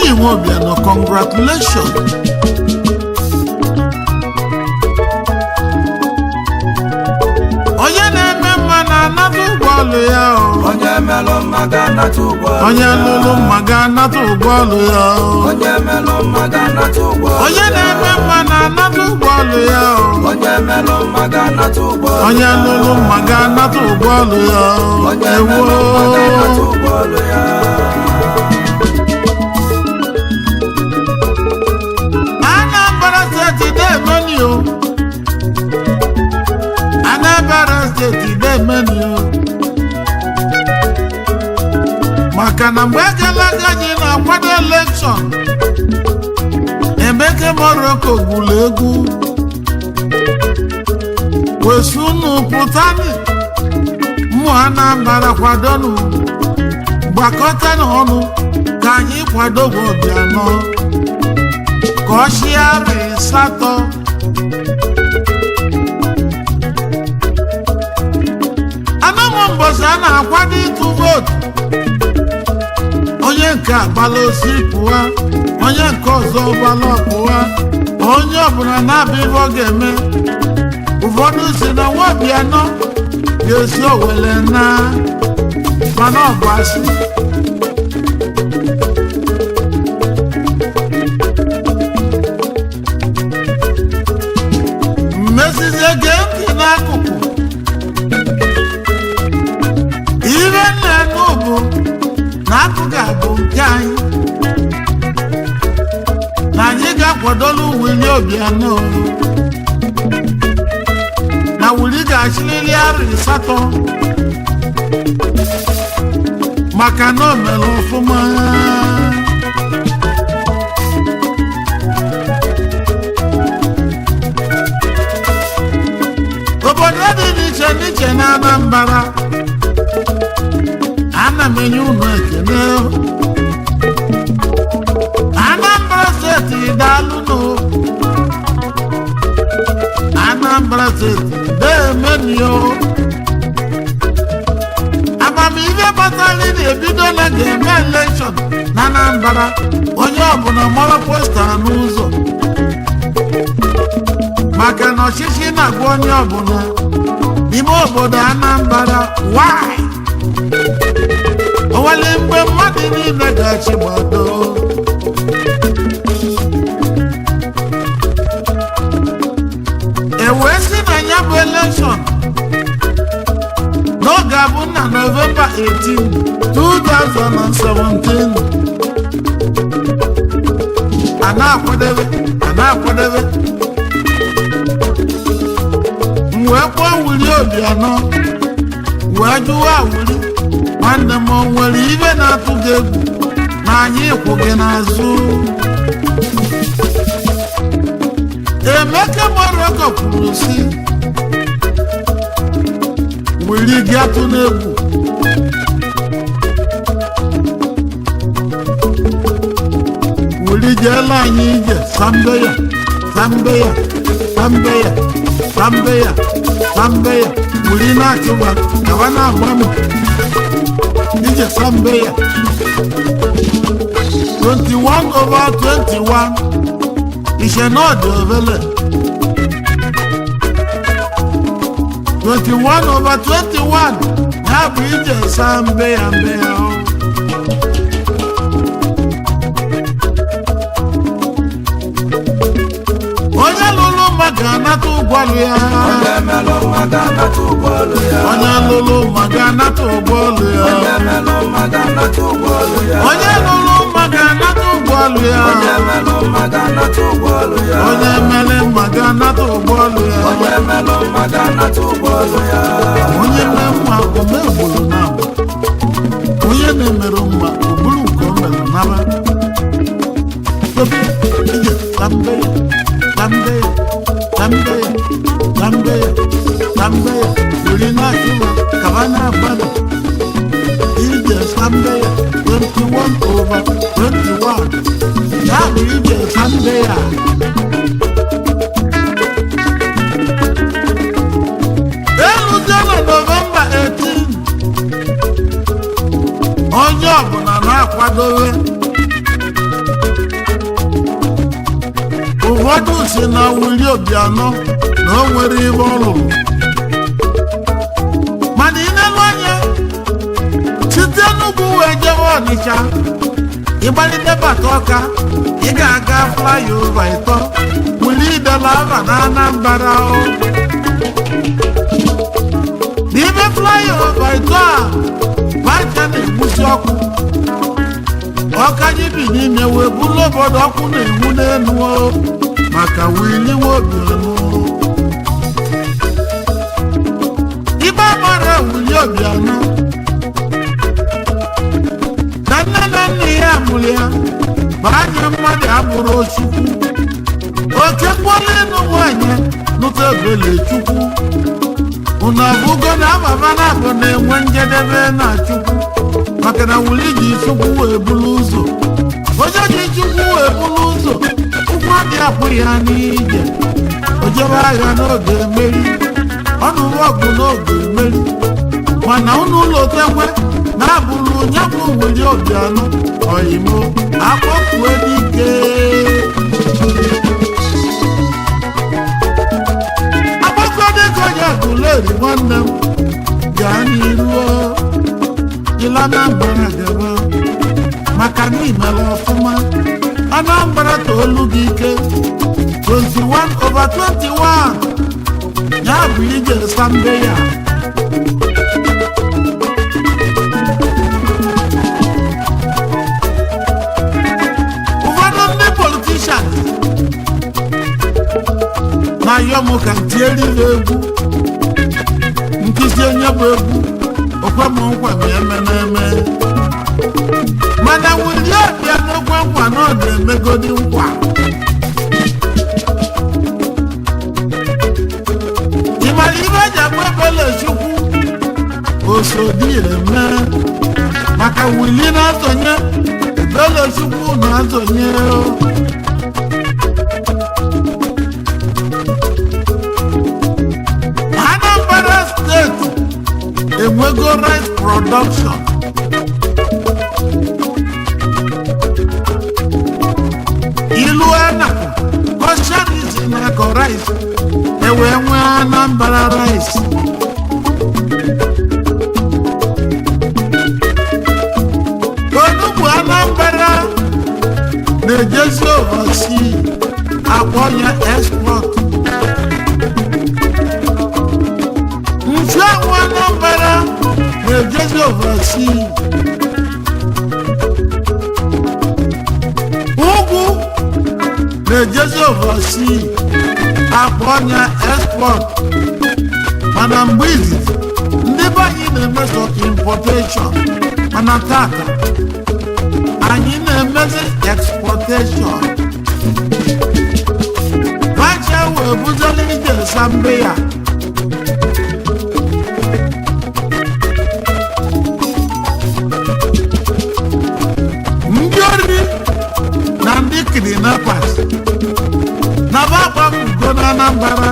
Willie Nwobiano, congratulations. Onye na-eme mma na-anata ụgwọ ọlụ ya o. Onye melụ mma ga-anata ụgwọ ọlụ Onye ya. lụrụ mma ga-anata ụgwọ ọlụ ya o. Onye melụ mma ga-anata ụgwọ ọlụ Onye ya. na-eme mma na-anata ụgwọ ọlụ ya o. Onye melụ mma ga-anata ụgwọ ọlụ Onye ya. lụrụ mma ga-anata ụgwọ ọlụ ya o. Onye Ewo. melụ mma ga-anata ụgwọ ọlụ ya. Anambra Steeti na-emeni o. Anambra Steeti na-emeni o. Maka na mgbe gara aga anyị na-akwado election, Emeka Morocco gwuru egwu wesunu pụtani mmụ Anambra kwadonu gbakọtanụ ọnụ ka anyị kwado Obianọ ka ọ chịarị asatọ. Anamụ mbọchị a na-akwado ịtụ vootu, onye nke agbala osi pụwa, onye nke ọzọ gbala ọpụwa, onye ọbụla na-abịa ife ọ ga-eme. Ụfọdụ si na nwa Obianọ ga-esi Owele na, mana ọ bụ asị. Mmezizie gee ntị n'akụkụ ihe nna anụ bụ na akụkụ a bụ nke anyị, na anyị ga-akwadolu Willie Obianọ, na Willie ga-achịlili arọ 8 maka na o mere ọfụma. Obodo dị n'iche n'iche na Anambra, ana m enye unu ekele. Anambra Steeti, daalụnụ. Anambra Steeti, deemenio. Amamihe kpatara na-ebido na ga-eme election na Anambra, onye ọbụla mara poster n'ụzọ, maka na ọchịchị na-agwa onye ọbụla n'ime obodo Anambra. Why? Onwere mgbe mmadụ niile ga-achị gbado. E wee sị na ya bụ election n'oge abụ na November 18, 2017. A na-akwadebe, a na-akwadebe. M wee kpọọ Willie Obianọ, wee jụwa Willie, nwanne m, o nwere ibe na-atụ gị egwu na anyị kwụ gị n'azụ? Emeka Morocco kwuru si, Willie, gị atụ n'egwu. Willie jeela anyị ije sambeya, sambeya, sambeya, sambeya, sambeya. Willie na-achụba kaba na-agba m ije sambeya 21 over 21. Ìṣe náà dị obele 21 over 21 ya bụ ije sambeya mbeya o. Onye lụrụ mma ga-anata ụgwọ ọlụ ya. Onye melụ mma ga-anata ụgwọ ọlụ ya. Onye lụrụ mma ga-anata ụgwọ ọlụ ya. Onye melụ mma ga-anata ụgwọ ọlụ ya. Onye lụrụ mma ga-anata ụgwọ ọlụ ya. Onye melụ mma ga-anata ụgwọ ọlụ ya. Onye mere mma ga-anata ụgwọ ọlụ ya. Onye melụ mma ga-anata ụgwọ ọlụ ya. Onye mee mma, ome ogboro na agba. Onye na-emerụ mma, o buru nke o mere nara. Tobe ije tambeya, tambeya, tambeya, tambeya, tambeya. Were na-achụwa kaba na-agbalị ije sambeya 21 over 21, ya bụ ije sambeya. Erute na November 18, onye ọbụla na-akwadobe. Ụfọdụ si na Willie Obianọ na o nwere ibe ọ lụrụ, mana ị na-elu anya site n'ugwu wee jebe Ọnịcha, ịgbalite bata Ọka, ị ga-aga flyover ịtọ Willie dela ava na Anambra o. N'ime flyover ịtọ a baja na-egbusi ọkụ, Ọka anyị bi n'ime wee bụrụ obodo ọkụ na-enwu n'elu o, maka Willie Obianọ. Ibe mara Willie Obianọ na nne na nna ya mụrụ ya ma anya mmadụ abụrụ Chukwu oke mkpọrọ ịnụ nwanyị nụta ebele Chukwu. Unu abụgo na ababa na abụ na-enwe njedebe na Chukwu, maka na Willie ji Chukwu wee buru ụzọ. Onye ji Chukwu wee buru ụzọ, ụkwụ adịghị apụ ya n'ije. O jebe agha n'oge emeri, ọnụrụ ọgụ n'oge emeri. Mana unu lotekwe na abụrụ ya bụ Willie Obianọ oyimo akpọkue dike, akpọkue dịka onye Aguleri. Nwanne m, gaa n'iru ila Anambra gaba, maka na imere ọfụma. Anambra toolu gị ike 21 over 21, ya bụ ije sambe ya. Ụfọdụ ndị politician na-ayọ m ka ntieri ha egwu nkụzi, onye bụ egwu okwe m nkwa ma eme na-eme. Mana Willie Obianọ n'okwe nkwa na ọ na-emegodi nkwa. Ị mara ibe eji agba ebele Chukwu osodi eme, maka Willie na-azọnye, ebele Chukwu na-azọnye o. Anambra Steeti enwego rice production. Ilu anaku kọshanisi na-akọ rice, ewee nwee Anambra rice. Onugbu Anambra na-ejezi overseas, akpọ ya export. Nchuanwụ Anambra na-ejezi overseas. Ugwu na-ejezi overseas, akpọ ya export. Mana mgbe izizi, ndị be anyị na-emeso importation, mana tata anyị na-emezi exportation. Bacha wee buzeli ije sambe ya. Ndị ori na ndị kidnappers na ba agbamugo na Anambra,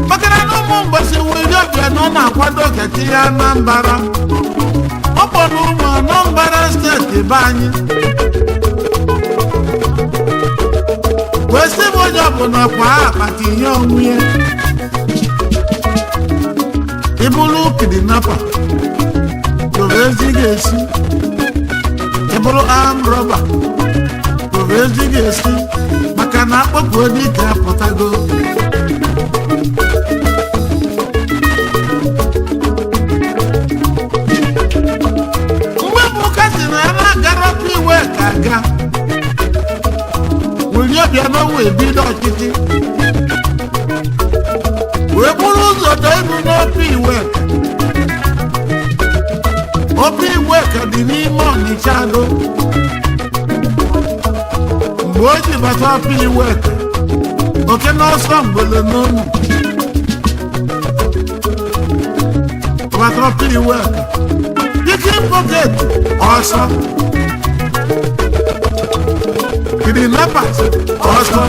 maka na ụmụ mgbasi Willie Obianọ na-akwado keti ya Anambra. Ọ kpọrọ ụmụ Anambra Steeti be anyị wee sị m onye ọbụla kwa akpati ihe onwe ya. Ịbụrụ kidnapper, tụrụ ezi ga-esi. Ịbụrụ armed robber, tụrụ ezi ga-esi, maka na akpọpụ dike apụtago. Mgbe bụ si na ya na-agarapụ iwe ka aga, Willie Obianọ wee bido ọchịchị, wee buru ụzọ doo iru n'Upper Iweka. Upper Iweka dị n'ime Ọnịcha do. Mgbe o ji bata Upper Iweka, oke n'ọsọ mgbele n'onu bata Upper Iweka, pickpocket ọsọ, kidnappers ọsọ,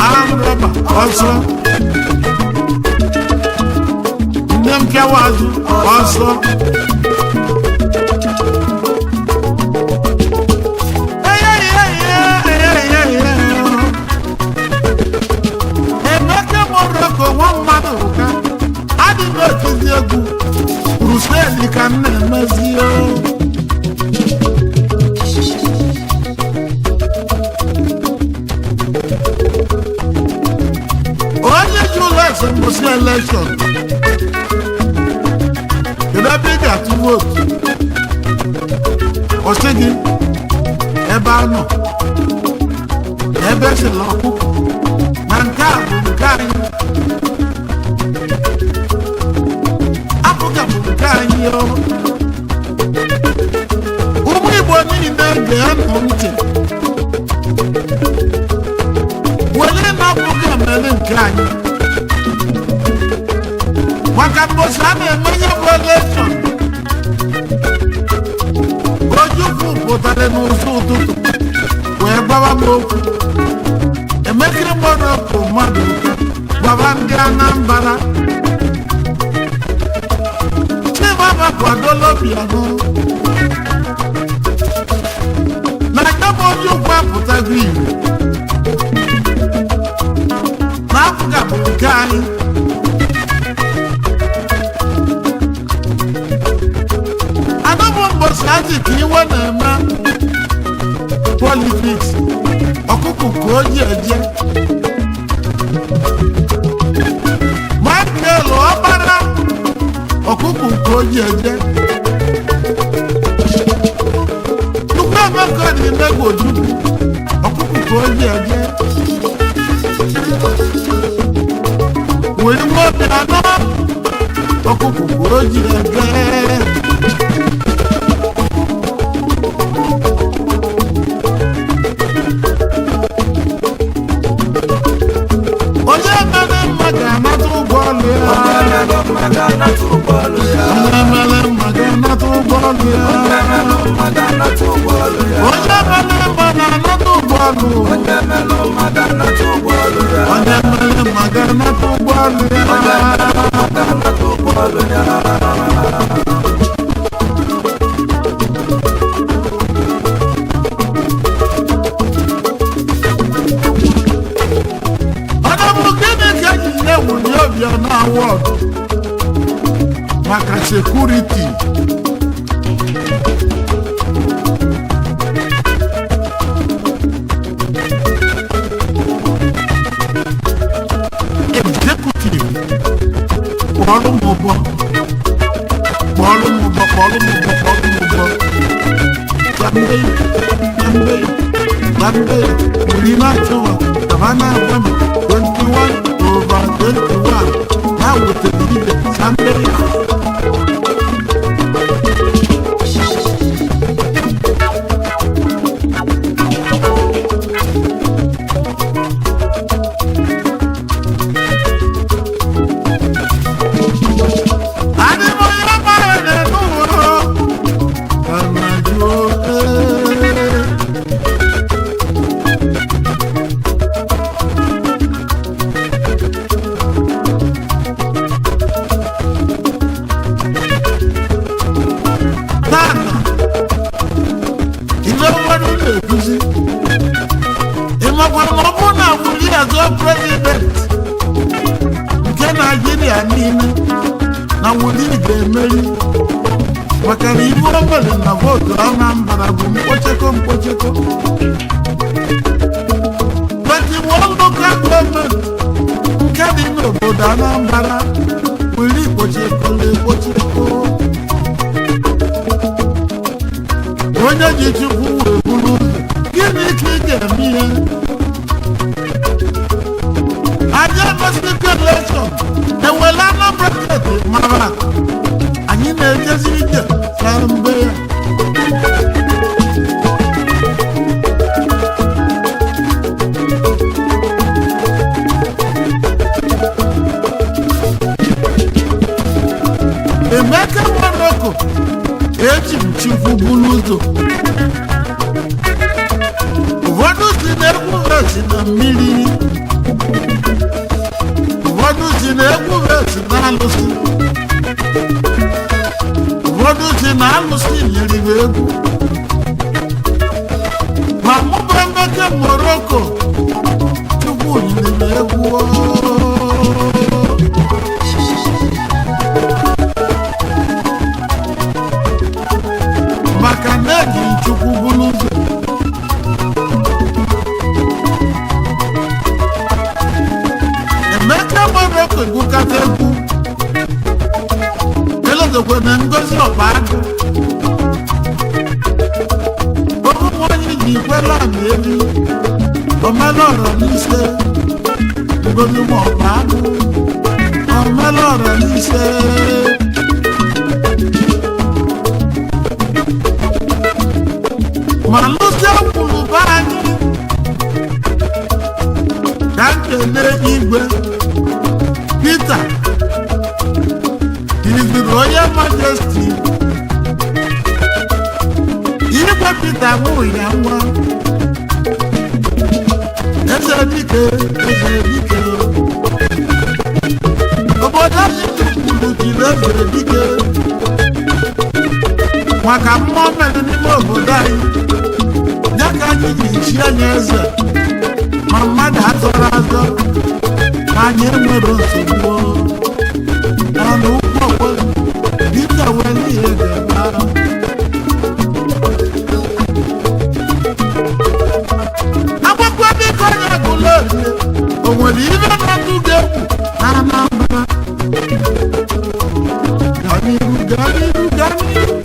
armed robber ọsọ, ndị mpịawa azụ ọsọ. Ọsị gị ebe a nọ, ebe esila ọkụkọ na nke a bụ nke anyị. APGA bụ nke anyị o. Ụmụ Igbo niile, gee nụ ntị. Were na APGA mere nke anyị, maka mbosi a na-emenye bụ election, Ojukwu pụtara n'ụzọ ụtụtụ wee gbawa m okwu. Emekiri Morocco mmadụ gwaba ndị Anambra Chibaba kwadola Obianọ na nyabụ Ojukwu apụtago igwe na APGA bụ nke anyị. Anọbụ mbọsị adị ka iwe na-eme politics, ọkụkụ ka o ji eje. Michael Ọkpara, ọkụkụ ka o ji eje. Chukwuemeka dị n'egwu Ojukwu, ọkụkụ ka o ji eje. Were nwa Obianọ, ọkụkụ ka o ji eje. Onye mere mma ga-anata ụgwọ ọlụ ya. Onye melụ mma ga-anata ụgwọ ọlụ ya. Onye mere mma ga-anata ụgwọ ọlụ ya. Onye melụ mma ga-anata ụgwọ ọlụ ya. Onye mere mma na-anata ụgwọ ọlụ. Onye melụ mma ga-anata ụgwọ ọlụ ya. Onye mere mma ga-anata ụgwọ ọlụ ya. Onye melụ mma ga-anata ụgwọ ọlụ ya. Ọ bụ gịnị ka eji nye Willie Obianọ award maka security? Executive, kpọọrọ m ụbọ, kpọọrọ m ụbọ, kpọọrọ m ụbọ, kpọọrọ m ụbọ. Gbambe, gbambe, gbambe, wuli na-achọwa kaba na-agwa m 21 over 21 na wetere ibe sambe. Adịmọya mara na-enu ụwa ka Tata, ibe mmadụ na-ekwuzi, ị makwara ma ọ bụrụ na Willie azọ president nke Naijiria niile, na Willie ga-emeri, maka na ibe o mere na vootu Anambra bụ mkpocheko mkpocheko. 21 local government nke dị n'obodo Anambra, Willie kpochekọrọ ekpocheko. Onye ji Chukwu wee buru ụzọ, gịnị ka ị ga-eme ihe anyị emesịrị election ewela Anambra Steeti mara atụ. Anyị na-ejezi ije sa mgbe ya. Emeka Morocco, eji m Chukwu buru ụzọ. Ụfọdụ si na egwu si na mmiri, ụfọdụ si na egwu si na alụsị, ụfọdụ si na alụsị nyere m egwu. Ma mụba Emeka Morocco, Chukwu nyere m egwu ooo. Maka na eji Chukwu buru ụzọ. Emeka Morocco egwukata egwu elozokwe na Ngozi Ọkpa Agụ. Ise. Ma lụzie kwuru be anyị ka nkele igwe Peter His Royal Majesty Igwe Peter nwụrụ ya nwa. Eze dike, eze dike, obodo anyị tukwuru jiri eze dike maka mmụọ mere n'ime obodo anyị, ya ka anyị ji chi anyị eze. Ma mmadụ azọrọ azọ, ma anyị enwere nsogbu ọnụ ụkwụ okwe dịka wee n'ihe ga-eme. Akwụkwọ biko, onye gụla olie o nwere ibe na-atụ gị egwu na Anambra? Gaa n'ihu, gaa n'ihu, gaa n'ihu.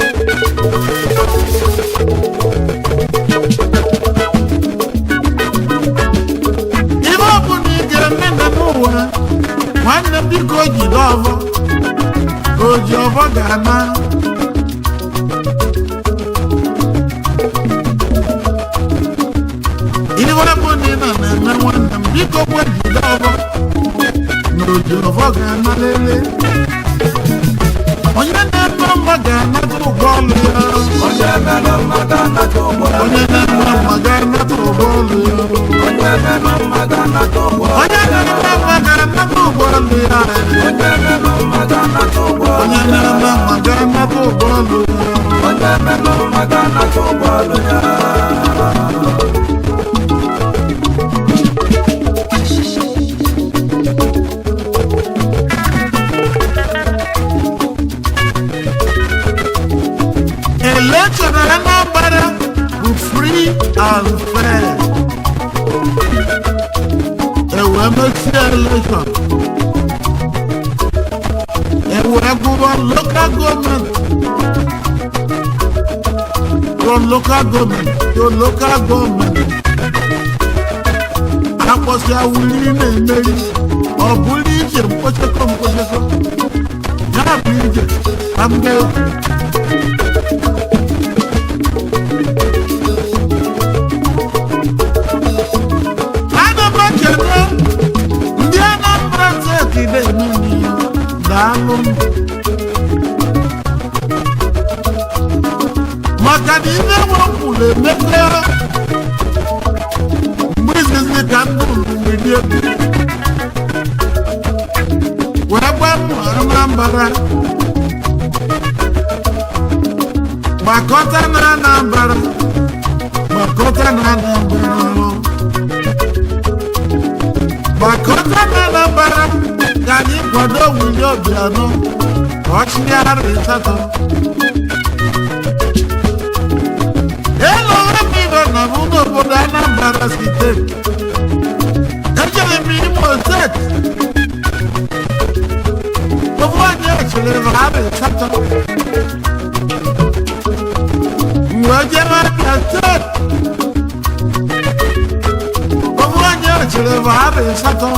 Ibe ọ bụla ị ga-eme na n'ụwa, nwanne m, biko jide ọvọ. O ji ọvọ ga-ana. Ibe ọ bụla ị nọ na-eme, nwanne m, biko gwe jide ọvọ na oji ọvọ ga-ana. Lele, onye na-eme mma ga-anata ụgwọ ọlụ ya. Onye melụ mma ga-anata ụgwọ ọlụ. Onye na-eme mma ga-anata ụgwọ ọlụ ya. Onye melụ mma ga-anata ụgwọ ọlụ. Onye na-eme mma ga-anata ụgwọ ọlụ ya. Onye melụ mma ga-anata ụgwọ ọlụ. Onye na-eme mma ga-anata ụgwọ ọlụ ya. Onye melụ mma ga-anata ụgwọ ọlụ ya. Election Anambra bụ free and fair. Ewee mesie election, ewee gụwa local government to local government to local government. Akpọsị awuli na-emeri, ọ bụrụ ije mkpochekọ mkpochekọ, ya bụ ije ka mgbe. Ana m ekele ndị Anambra Steeti na-eme m ihe. Daalụ m maka na ihe wepụrụ emeka. Mgbe izizi ka ndụ mmiri egwu wee gba mbọ Anambra, gbakọta na Anambra, gbakọta na Anambra, gbakọta na Anambra ka anyị kwado Willie Obianọ ka ọ chịa 8. Elu mmiri na mụ n'obodo Anambra Steeti, ejere m Imo Steeti, ofu onye echiri m 8. Mgbe jere Abia Steeti, ofu onye echiri m 8.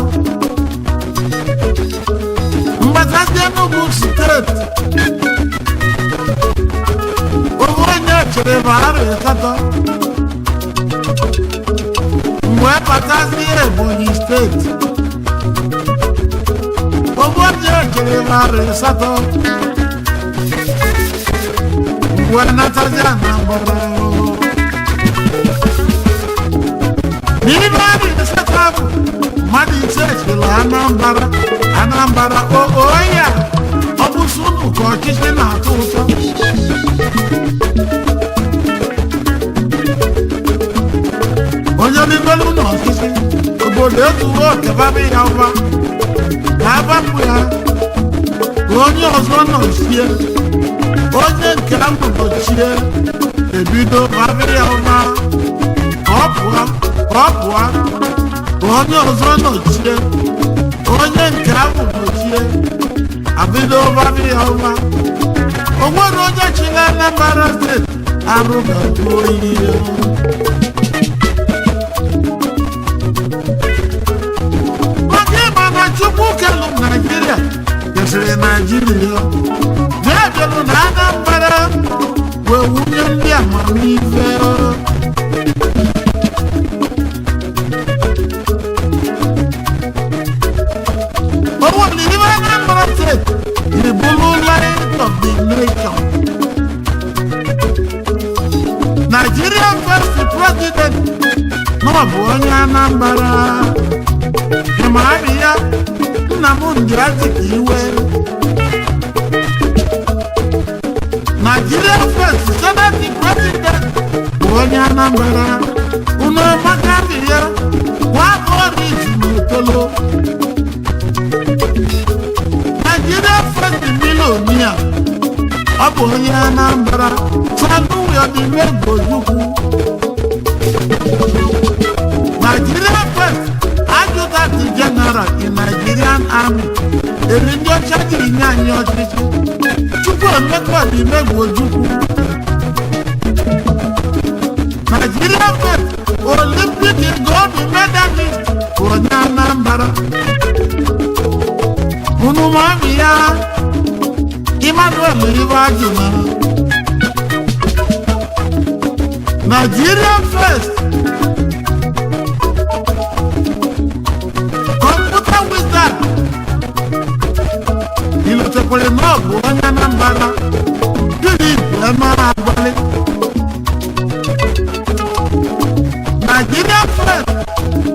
Mgbatazi Enugu Steeti, ofu onye chịrị m 8. Mgbe batazie Ebonyi Steeti, ofu onye chịrị m 8. Mgbe natazi Anambra, n'ime 8 ahụ, mmadụ 5 chịrị Anambra. Anambra oo ya, ọ bụ sunu ka ọchịchị na-atọ ụtọ. Onye rigolu n'ọchịchị, obodo ezughị okebaba ya ụba ka abapụ ya ka onye ọzọ nọchie. Onye nke ahụ nọchie, ebido baba ya ụba ka ọ pụọ, ka ọ pụọ, ka onye ọzọ nọchie. Onye nke ahụ nọchie, abido baba ya ụba. O nwere onye chịrị Anambra Steeti arụ ga-ajụ oyi ya. Maka ịma na Chukwu kelu Naijiria. Chịsịrị Naijiria na-abịalụ na Anambra wee wunye ndị amamife. Owó n'ime Anambra Steeti jiri bụrụ light of the nation. Nigeria first president na ọ bụ onye Anambra. Ịmara ya, Nnamdi Azikiwe. Nigeria first senate president bụ onye Anambra. Unu amaka ya, Nwaboris N'Otolo. Nigeria first millionaire, ọ bụ onye Anambra, Sanusi Odimegwu Ojukwu. Nigeria first adjutant general in Nigerian Army eri ndị ọcha jiri nye anyị ọchịchị, Chukwuemeka Odimegwu Ojukwu. Nigeria first Olympic gold medalist bụ onye Anambra. Unu mami ya, Emmanuel Ibeajuna. Nigeria first computer wizard, ilotekwere na ọ bụ onye Anambra, Philip Emeagwali. Nigeria first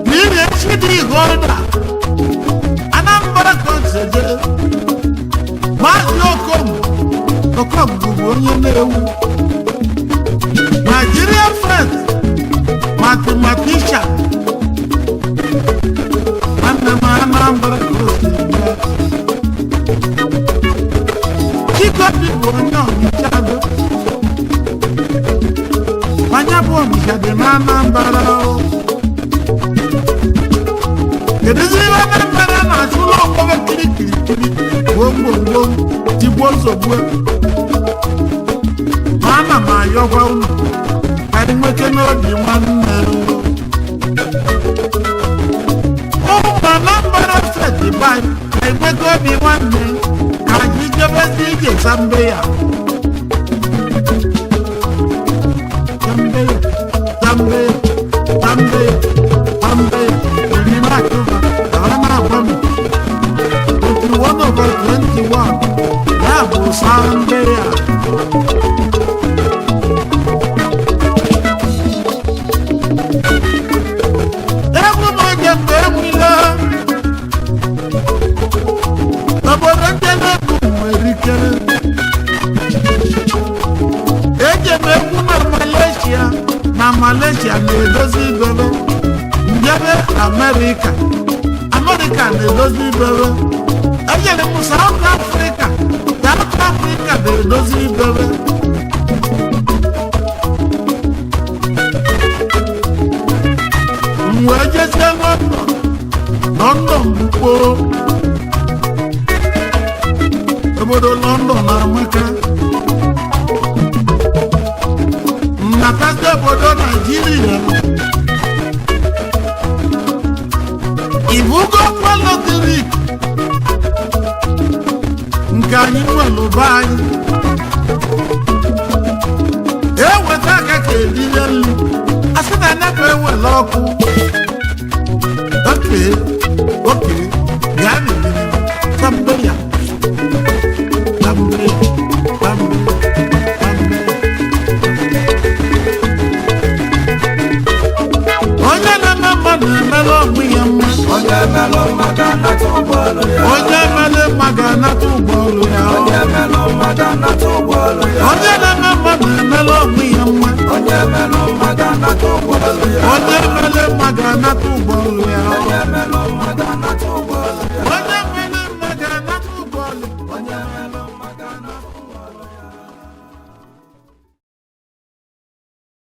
PhD holder, Anambra ka o si eje, Maazị Okom Okom bụbu onye na-ewu. Nigeria first mathematician, nwanne m, Anambra ka o si bịa. Chikobi bụ onye Ọnịcha do manya bụ Ọnịcha dị na Anambra o. Kedụzi ihe Anambra na-achụlụ okporo kirikirikiri, gwomgwomgwom, tigbuo nsogbu? Ma ana m ayọkwa unu ka anyị nweke n'obi nwanne. Ụmụ Anambra Steeti be anyị, ka anyị nweke obi nwanne, ka anyị jebezi ije sambe ya, sambe ya, sambe ya, sambe ya, sambe ya. Erima achụba ka na-agwa m 21 over 21 ya bụ sambe ya. Egwu m oge mgbe enwile obodo ndị na-egwu nwere ike eje m egwu na Malaysia, na Malaysia na-edozi ibebe njebe Amerịka, Amerịka na-edozi ibebe ejere m South Africa, South Africa na-edozi ibebe. M wee jezie London. London bụ kpoo obodo. London na amaka. Nnatazi obodo Naijiria, ibugo kwalotrik nke anyị nwere be anyị eweta aka ka ebilie nri, a sị na nepa ewere ọkụ. Oke oke gaa n'ebili sambeya, sambeya, sambeya, sambeya. Onye na-eme mma na-emere onwe ya mma. Onye melụ mma ga-anata ụgwọ ọlụ ya. Onye mere mma ga-anata ụgwọ ọrụ ya. Onye melụ mma ga-anata ụgwọ ọlụ ya. Onye na-eme mma na-emere onwe ya mma. Onye melụ mma ga-anata ụgwọ ọlụ ya. Onye mere mma ga-anata ụgwọ